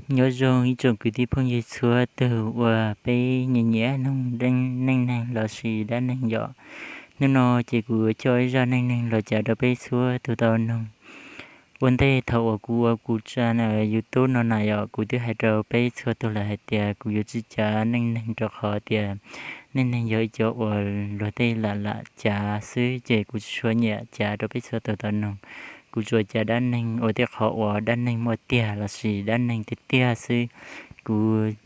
Nyob zoo ib tsoom kwv tij phooj ywg txhua tus uas peb nyiam nyiam mloog neej neeg lossis dab neeg yom. Hnub no ces kuv coj ib zaj neej neeg los cav rau peb txhua tus tau mloog. Ua ntej thaum uas kuv ua kuv tsa YouTube no na yom, kuv twb hais rau peb txhua tus lawm hais tias kuv yuav tsis cav neej neeg rau qhov tias neej neeg yog ib co uas luag tej lam lam cav xwb, ces kuv tsis tshua nyiam cav rau peb txhua tus tau mloog. Kuv tsuas cav dab neeg ua tej qhov uas dab neeg muaj tiag lossis dab neeg tiag tiag xwb. Kuv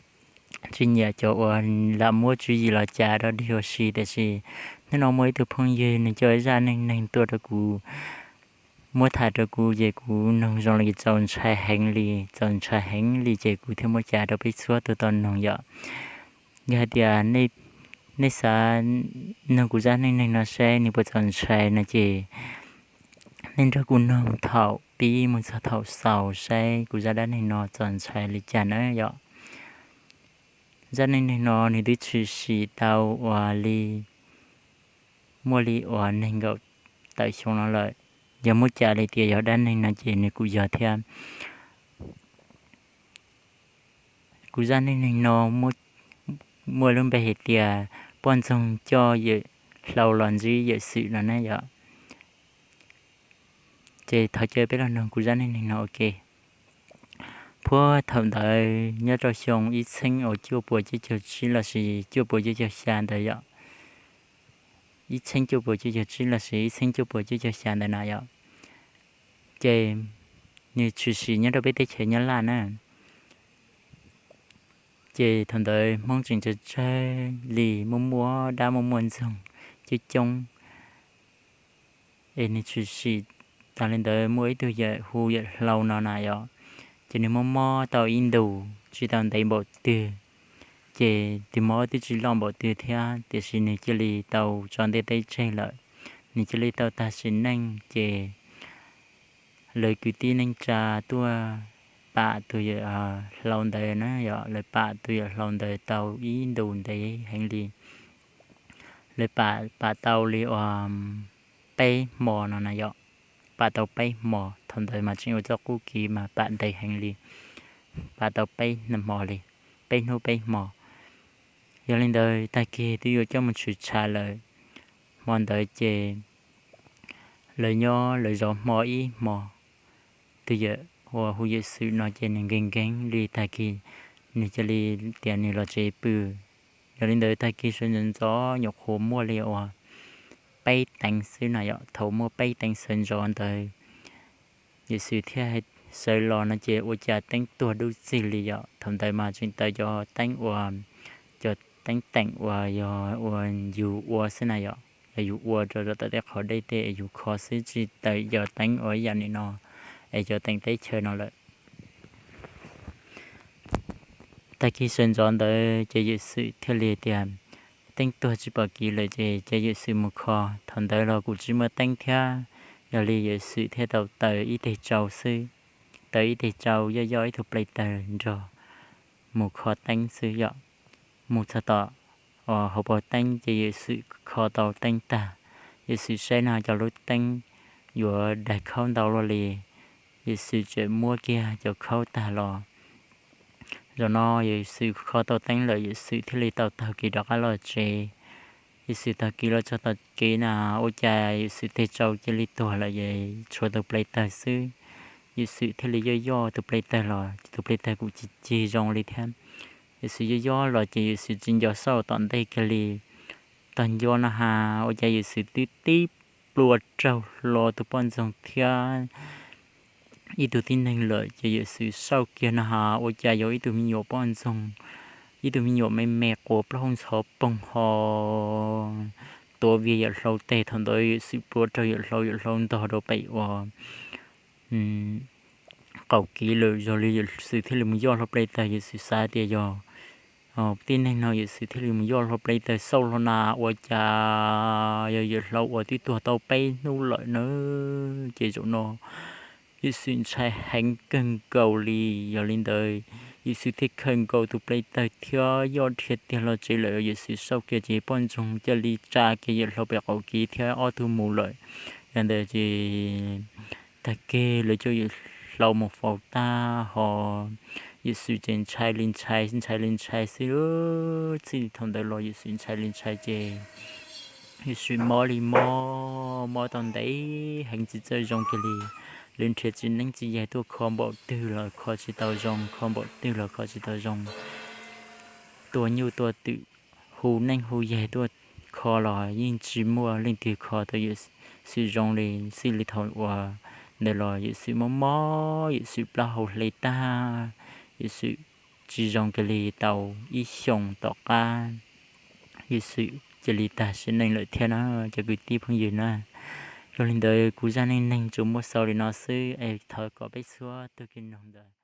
tsis nyiam cov uas lam muab tswv yim los cav rau dig ua si, tiam sis hnub no muaj ib tug phooj ywg nws coj zaj neej neeg tuaj rau kuv, muab tham rau kuv, ces kuv mloog zoo li txaus ntshai heev li, txaus ntshai heev li, ces kuv thiaj muab cav rau peb txhua tus tau mloog yom. Yog hais tias nej xav mloog kuv zaj neej neeg no saib nws puas txaus ntshai no ces nej nrog kuv mloog thaum pib mus txog thaum xaus saib kuv zaj dab neeg no txaus ntshai li cas na yom. Zaj neej neeg no nws twb tshwm sim tau uas li, muaj li uas nees nkaum tawm xyoo no lawm. Yog muab cav li tias yog dab neeg no ces nws kuj yog thiab. Kuv zaj neej neeg no muaj lub npe hais tias poj ntxoog coj yawm hlau los ntsib yawm xwm no ne yom. Ces thov caw peb los mloog kuv zaj neej neeg no ua ke. Puag thaum ntawd nyob rau xyoo ib txheeb uas cuaj puas cuaj caug tsib lossis cuaj puas cuaj caug xya ntawd yom. Ib txheeb cuaj puas cuaj caug tsib lossis ib txheeb cuaj puas cuaj caug xya ntawd na yom. Ces nws tshwm sim nyob rau peb teb chaws Nyab Laj na. Ces thaum ntawd Hmoob tseem tsawg tsawg li, muaj muaj dab muaj muaj ntxoog coob coob. Es nws tshwm sim tas li ntawd, muaj ib tug yawm hu yawm hlau no na yom, ces nws mob mob tau ib ntus tsis tau ntev npaum twg, ces tus mob twb tsis loj npaum twg thiab, tiam sis nws cia li tau tso ntiaj teb tseg lawm. Nws cia li tau tag sim neej, ces lawv kwv tij neej tsa tuaj pam tus yawm hlau ntawd na yom, lawv pam tus yawm hlau ntawd tau ib ntus ntev heev li. Lawv pam pam tau li uas peb hmo no na yom, pam tau peb hmo. Thaum ntawd mas tseem ua txoj qub kiv mas pam ntev heev li, pam tau peb hmo li, peb hnub peb hmo. Yog li ntawd tag kis twb yuav coj mus tshwm tshav lawm. Hmo ntawd ces lawv nyob lawv zov hmo ib hmo, tus yawm uas hu yawm xwm no ces nws nkees nkees li, tag kis nws cia li tias nws los tsev pw. Yog li ntawd tag kis sawv ntxov ntxov nyuam qhuav muaj li uas peb teev xwb na yom, thaum muaj peb teev sawv ntxov ntawd yawm xwm thiaj sawv los no ces ua cas teeb tuag dub txig li yom. Thaum ntawd mas tseem tawm cov teeb uas, cov teeb teem uas yog uas yus ua xwb na yom, yog yus ua rau tom tej qhov dej tej es yus kho xwb, tsis tawm cov teeb uas ib yam nim no es cov teem teb chaws no lawm. Tag kis sawv ntxov ntawd ces yawm xwm thiaj li tias teeb tuag tsis pom kev lawm ces cia yawm xwm mus kho. Thaum ntawd los kuj tsis muaj teeb thiab, yog li yawm xwm thiaj tau taws ib teg tsau xwb, taws ib teg tsau yoj yoj ib tug pleg tawg nrog mus kho teeb xwb yom. Mus txog tom hauv paus teeb ces yawm xwm kho tau teeb tag, yawm xwm saib no cov lub teeb yuav daig khaub ntau luaj li, yawm xwm tseem muab kiag cov khaub tag los. Zaum no yawm xwm kho tau teeb lawm, yawm xwm thiaj li tau taug kev rov qab los tsev. Yawm xwm taug kev los txog tom kev na, ua cas yawm xwm teg tsau cia li tuag lawm es tshuav tus pleg tawg xwb. Yawm xwm thiaj li yoj yoj tus pleg tawg los tus pleg tawg kuj cig cig zoo li thiab. Yawm xwm yoj yoj los ces yawm xwm tsis nco xauj tom ntej kiag li, tog nco na has ua cas yawm xwm twb tib plua raug hlo tus poj ntxoog thiab ib tug tib neeg lawm. Ces yawm xwm xauj kiag na has ua cas yog ib tug me nyuam poj ntxoog, ib tug me nyuam me me quas plaub hau ntxhov poog ho tuav vias yawm hlau teg. Thaum ntawd yawm xwm plua raug yawm hlau, yawm hlau ntog rau pem uas qaum kev lawm, yog li yawm xwm thiaj li mus yoj hlo pleg tawg. Yawm xwm xav tias yog tib neeg no, yawm xwm thiaj li mus yoj hlo pleg tawg xauj hlo na ua cas yog yawm hlau uas twb tuag tau peb hnub lawm na. Ces zaum no yawm xwm ntshai heev kawg nkaus li. Yog li ntawd yawm xwm thiaj khaws nkaus tus pleg tawg thiab yoj dhia tiag los tsev lawm. Yawm xwm xauj kiag ces poj ntxoog cia li tsa kiag yawm hlau pem qaum kev thiab ob tug mus lawm. Yog ntawd ces tag kis lawv coj yawm hlau mus faus tag ho Yuam Swm ces ntshai li ntshai, ntshai li ntshai xwb. Txij li thaum ntawd los Yuam Swm ntshai li ntshai ces Yuam Swm mob li mob, mob tau ntev heev, tsis txawj zoo kiag li. Lawv nrhiav txiv neeb txiv yaig tuaj kho npaum twg los kho tsis tau zoo, kho npaum twg los kho tsis tau zoo. Tua nyuj tua twm, hu neej hu yaig tuaj kho los yeej tsis muaj leej twg kho tau Yuam Swm zoo li. Txij li thaum uas ntawd los Yuam Swm mob mob, Yuam Swm plaub hau hle tag, Yuam Swm tsis zoo kiag li tau ib xyoos tom qab, Yuam Swm cia li tag sim neej lawm thiab na, cov kwv tij phooj ywg na. Yog li ntawd kuv zaj neej neeg tsuas muaj xaus li no xwb es thov kom peb txhua tus kws mloog ntawd